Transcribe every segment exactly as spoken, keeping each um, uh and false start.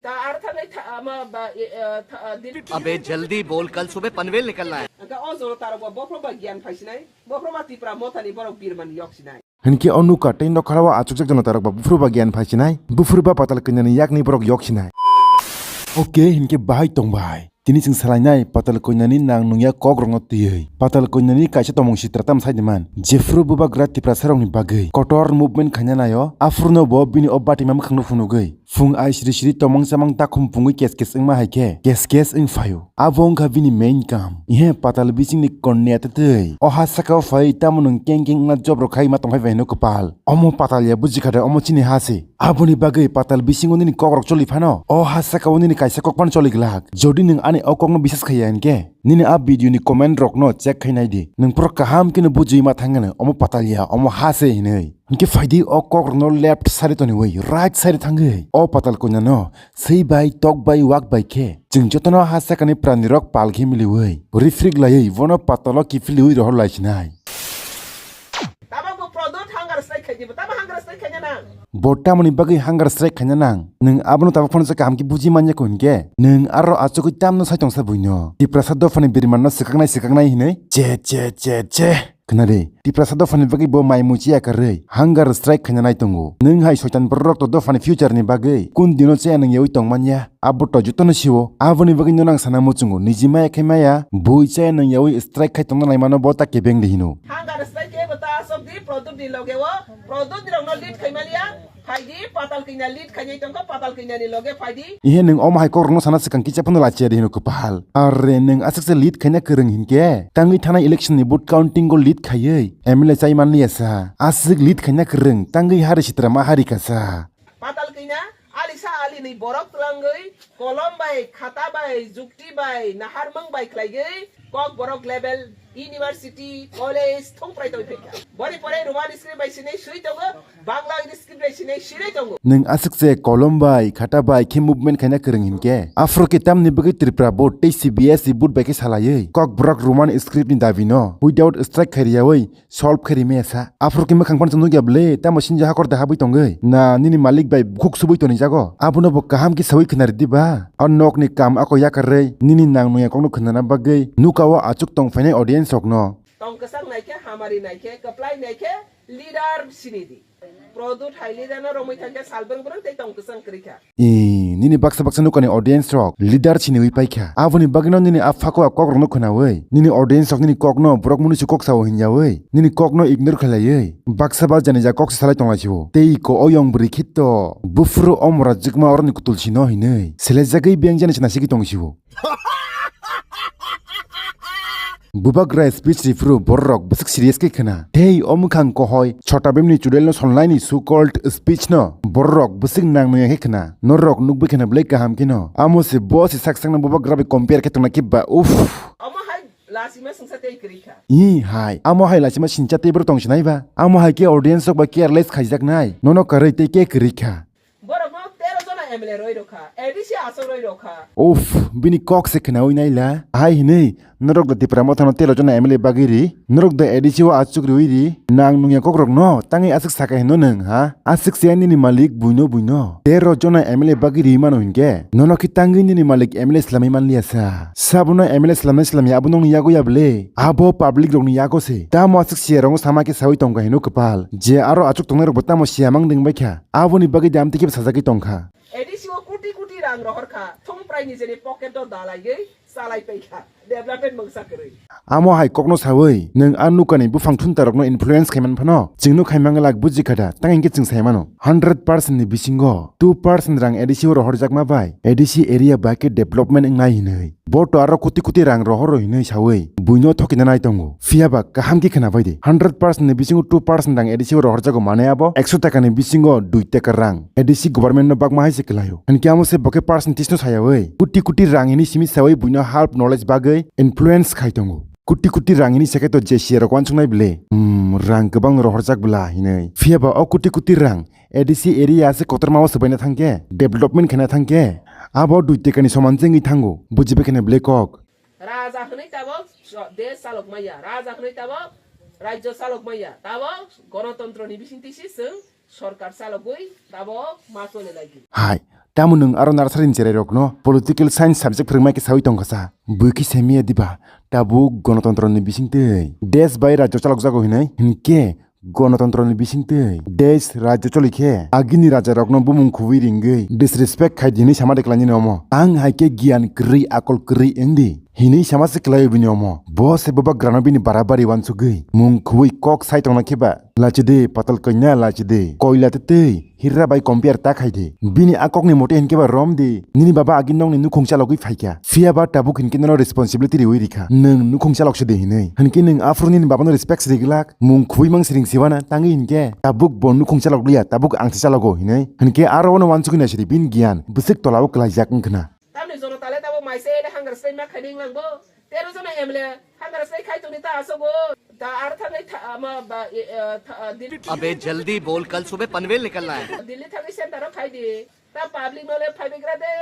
Ar thangwi tha-, ama ba, e, e, tha-, a, di- अबे जल्दी बोल, कल सुबह पनवेल निकलना है। Angka o joro tarok bo bophro ba giyan phaisinai, bophro ba Tipra Motha ni borok birman yok sinai. Hinkhe o nukha tei nokharao achukjak jora tarok ba buphuru ba giyan phaisinai, buphuru ba patal kanyani yakni borok yok sinai. Oke, hinkhe bahai tong bai. Tini chwng salainai patal kanyani nang nungya kokrokno twiwi. Patal kanyani kaisa tongmung sitra tam saidi man. Jephuru bubagra Tiprasarokni bagwi kotor movement khaina naio, aphuru no bo bini o batima mwkhangno phunugwi. Phung ai siri siri tomong chamang takhum pungwi kes kes wngma hai khe kes kes wng phaio. Abo wngkha bini main kam. Ihe patal bisingni kornea twtwi. O ha saka o phai tamo nwng keng keng wngna job rok khai ma tongphai bai hino kwpal. Omo patal ya buji kha de omo chini ha se. Aboni bagwi patal bisingo nini kok rok choli phano. O ha saka o nini kaisa kok phano choli glak. Jodi nwng ani o kokno bisas khaiya hinkhe nini a video ni comment rokno check khai nai di. Nwng puro kaham khe no bujiwi ma thangano omo patal ya omo ha se hinwi. Hinkhe phaidi o kokrokno left side toniwi right side thangwi o patal kanyano swi bai tok bai wak bai khe chwng jotono ha sakani pranirok pal khe miliwi rifrik laiwi bono patalo kiphiliwi rohor laisinai. Tabok bo Pradyut hunger strike khai dibo, tamo hunger strike khaina nang? Bo tamoni bagwi hunger strike khaina nang? Nwng abono tabok phano se kaham khe buji manya kho hinkhe nwng aro achugwi tamno sai tongsa buino. Tiprasa dophani birmanno swkaknai swkaknai hinwi che che che che. Khna di, Tiprasa dophani bagwi bo mai muichi yakarwi hunger strike khaina nai tongo. Nwng hai soitan borok to dophani future ni bagwi kun dino chaya nang yawi tong manya? Abo to jotono siwo. Aboni bagwi no nang sana muchungo. Niji maya khai maya, bui chaya nang yawi strike khai tongna naimano bo ta kebeng di hino. Hunger strike khe bo ta asok di Pradyut ni loge o, Pradyut ni rokno lead khai maliya. Phaidi, patal kanya lead khainai tongkha, patal kanya ni loge phaidi. Ihe nwng omo hai kokrokno sana swkang kisa phano lachiya de hino kwpal. Arre nwng aswk se lead khaina kwrwng hinkhe tangwi thanai election ni vote counting o lead khaiwi M L A chai manliya sa. Aswk lead khaina kwrwng tangwi hari sitra ma hari kasa. Patal kanya, alisa ali ni borok twlangwi, kolom bai, khata bai, jukti bai, naharmung bai khlaigwi, Kokborok level university, college thung prai tong phaikha. Boni pore Roman script bai sinai sui tongo, Bangla script bai sinai sinai tongo. Nwng aswk se kolom bai, khata bai khe movement khaina kwrwng hinkhe, aphuru khe tamni bagwi Tripura board tei C B S E board bai khe salaiwi, Kokborok Roman script ni dabi no without strike khai riyawi solve khai rimaya sa. Aphuru khe mwkhang phano chwng nukya bwle, tamo sinja hakor da habwi tongwi? Na nini malik bai bukhuk subui tonijago? Abono bo kaham khe sawi khwnari diba? O nokni kam ako yakarwi nini nang nungya kokno khwnana bagwi nuka o achuk tong phainai audience rokno. Tong kwchang naikhe, hamari naikhe, kwplai naikhe, leader sini di. Product hai leader no romwi thangkhe sal brwng brwng tei tong kwchang kwrwi kha. Ee, nini baksa baksa nukani audience rok leader siniwi paikha. Aboni bagwino nini a phakwa kokrokno khwnawi, nini audience rok nini kokno borok mwnwi se kok sao hinyawi, nini kokno ignore khlaiwi, baksa ba janija kok se salai tonglaisio. Tei ko o yong bwrwi khito, buphuru o mora jwkma oroni kutul sino hinwi selejagwi beng jani se nasigwi tongsio. Bubagra speech riphuru bororok bwswk serious khe khwna. Tei o mwkhang kohoi Chota Bhimni chudel no solnaini so called speech no bororok bwswk nang nungya khe khwna. Norok nukbai khwna belai kaham kheno. Amo se bo se sak sakno Bubagra bai compare khe tongna khe ba uff. Omo hai lachima singsa tei kwrwi kha. Ih hai, amo hai lachima singsa tei bro tong sinai ba. Amo hai khe audience rok bai careless khaijaknai. Nono kwrwi tei khe kwrwi kha. Borok no tero jona M L A roi rokha, A D C aswk roi rokha. Uff, bini kok se khwnawi naila. Hai hinwi, norok da Tipra Motha no tero jona M L A bagwi ri, norok da A D C o achuk riwi ri, nang nungya kok rok no tangwi aswk saka hino nwng ha? Aswk se nini malik buino buino. Tero jona M L A bagwi riwi mano hinkhe, nono khe tangwi nini malik M L A swlamwi manliya sa. Sabono M L A swlamnai swlamya abo nokni yago ya bwle? Abo public rokni yago se. Tamo aswk siya rokno sama khe sawi tongkha hino kwpal. Je aro achuk tongnai rokbo tamo siya mang dwng baikha. Aboni bagwi de amtwi khe sajagwi tongkha. A D C o koti koti rang rohor kha, thung prai nijeni pocket o dalaiwi salai paikha, development mungsa kwrwi. Amo hai kokno sawi, nwng a nukani buphang thuntarokno influence khaiman phano, chwngno khaimang lak buji kha da, tang hinkhe chwng sai mano, hundred percent ni bisingo two percent rang A D C o rohorjakma bai A D C area bai khe development wngnai hinwi. Bo to aro koti koti rang rohoro hinwi sawi buino thokina nai tongo. Phiya ba kaham khe khwna bai di. Hundred percent ni bisingo two percent rang A D C o rohorjago mane abo ekso taka ni bisingo dui taka rang A D C government no bakma hai se kwlaio. Hinkhe amo se bo khe percentage no sayawi koti koti rang hini simi sawi buino half knowledge bagwi influence khai tongo. Koti koti rang hini se khe to J C A rok uansuknai bwle. Hmm, rang kwbang no rohorjak bwla hinwi. Phiya ba o koti koti rang A D C area se kotorma o swbaina thangkhe, development khaina thangkhe, abo dui tekani soman se wngwi thango, bujibai kheno bwle kok. Raja hwnwi tabok so-, desh chalok maya, raja hwnwi tabok rajyo chalok maya, tabok gonotontro ni bisingtwi se chwng sorkar chalogwi tabok ma chole laigi. Hai, Tamo nwng aro nursery ni cherai rokno political science subject phwrwngmai khe sawi tongkha sa? Bui khe semiya diba? Tabuk gonotontro ni bisingtwi desh bai rajyo chalokjago hinwi? Hinkhe gonotontro ni bisingtwi desh rajyo choli khe agini raja rokno bumung khubui ringwi disrespect khai di hinwi sama de khlainani omo. Ang hai khe giyan kwrwi akol kwrwi wngdi hinwi sama se khlaio bini omo. Bo se bubagrano bini barabari wansugwi mung khubui kok sai tongna khe ba? Lachidi patal kanya lachidi koila tei twi hirra bai compare ta khai di. Bini a kokni mote hinkhe ba rom di. Nini baba agi nokni nukhung chalogwi phaikha. Phiya ba tabuk hinkhe nono responsibility riwi rikha. Nwng nukhung chalok se di hinwi. Hinkhe nwng aphuru nini babano respect se riglak. Mung khubui mang siring siwana tangwi hinkhe tabuk bo nukhung chalok liya, tabuk ang se chalogo hinwi. Hinkhe aro ono wansugwi naisidi bini giyan bwswk tolao kwlaijak wngkhna. Tamni jono tale tabo maise ene hangar stay ma khani wnglang bo. Tero jono M L A hangar stay khai toni ta asogo. Ta ar thangai tha ama ba e, e, tha, a, Dil-, अबे जल्दी बोल, कल सुबह पनवेल निकलना है। Delhi thangai center o khai di. Ta public no le phai begra de.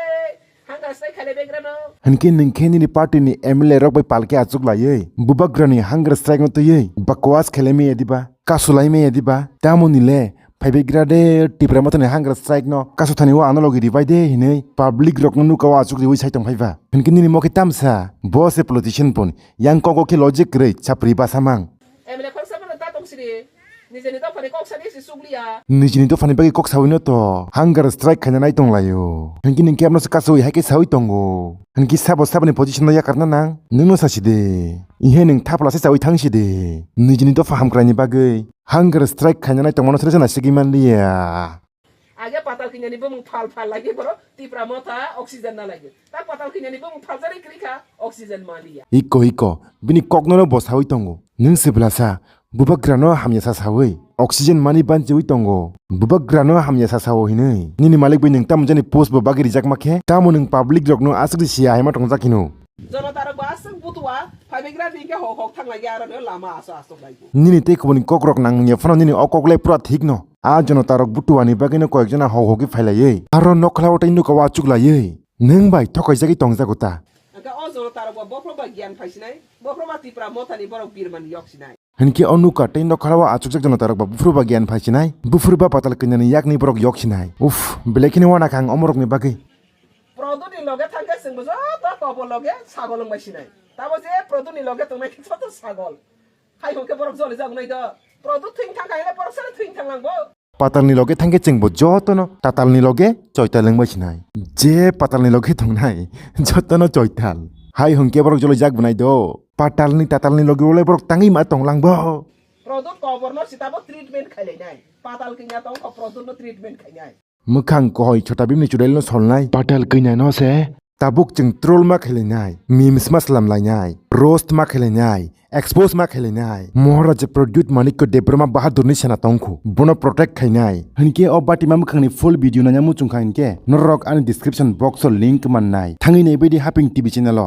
Hangar stay khai le begra no. Hinkhe nwng khe nini party ni M L A rok bai palke achuk laiwi bubagrani hangar strike no twiwi bakwas khelai maya diba? Kasulai maya diba? Tamoni le phaibai gra de Tipra Mothani hangra strike no kasu thani o ano logi ribai de hinwi public rok no nuka o achuk riwi sai tong phaiba. Hinkhe nini mokhe tamsa bo se politician pon yang kok o khe logic kwrwi chapri basa mang. M L A khoroksa phano ta tong siri. Nijeni dophani kok sani si sukliya. Nijini dophani bagwi kok sawi no to hangra strike khaina nai tong laio. Hinkhe nini kebno se kasu hai khe sawi tongo. Hinkhe sabo saboni position no yakarna nang nwng no sasi de. Ihe nwng thapla se chawi thang si de. Nijini dopha hamkrai ni bagwi. Hunger strike khainani tongmano sresa naisigi manliya. Age patal kinyani bumung phal phal lagi boro Tipra Motha oxygen na lagi. Ta patal kinyani bumung phal jani krikha oxygen manliya. Iko iko bini kokno no bo sawi tongo. Nwng siblasa bubagrano hamya sa sawi oxygen mani banchiwi tongo. Bubagrano hamya sa sao hinwi. Nini malik bai nwng tamo jani post bo bagwi rijak ma khe tamo nwng public rokno aswk siya haima tongjak hino. Jono tarok bo aswk butua, phaibai gra di hwnkhe hok hok thang lai aro no lama aso aso lai. Nini tei kubuni kokrok nangmungya phano nini o kok lai pura thik no. A jono tarok butua ni bagwi no koyek jona hok hok khe phai lai. Aro nokla o tei nuka o achuk lai. Nwng bai thokai jagwi tong jago ta. Hwnkhe o jono tarok bo bophro ba giyan phai sinai, bophro ba Tipra Motha ni borok birman yok sinai. Hinkhe o nuka tei nokla o achukjak jono tarok ba buphuru ba giyan phai sinai, buphuru ba patal kanyani yakni borok yok sinai. Uff, belai kheno wana kha ang omorok ni bagwi. Produt ni loge thangkhe chwngbo joto kobor loge sagol wngbai sinai. Tamo je Produt ni loge tongnai khe joto sagol. Hai hwnkhe borok joli jak wngnai do. Produt thwing thangkha hwnle borok sano thwing thanglang bo. Patalni loge thangkhe chwngbo jotono tatalni loge choital wngbai sinai. Je patalni loge tongnai jotono choital. Hai hwnkhe borok joli jak wngnai do. Patalni tatalni loge ulai borok tangwi ma tonglang bo. Produt koborno sitabo treatment khailainai. Patal kinya tongkho produtno treatment khainai. Mwkhang kohoi chota bimni chudailno solnai. Patal kanya no se. Tabuk chwng troll ma khailainai, memes ma slamlainai, roast ma khailainai, expose ma khailainai. Maharaja Pradyut Manikya Debbarma Bahadurni sena tongkhu, bono protect khainai. Hinkhe o batima mwkhangni full video naina muchungkha hinkhe norok ani description box o link mannai. Thangwi naibaidi Haping T V channel o.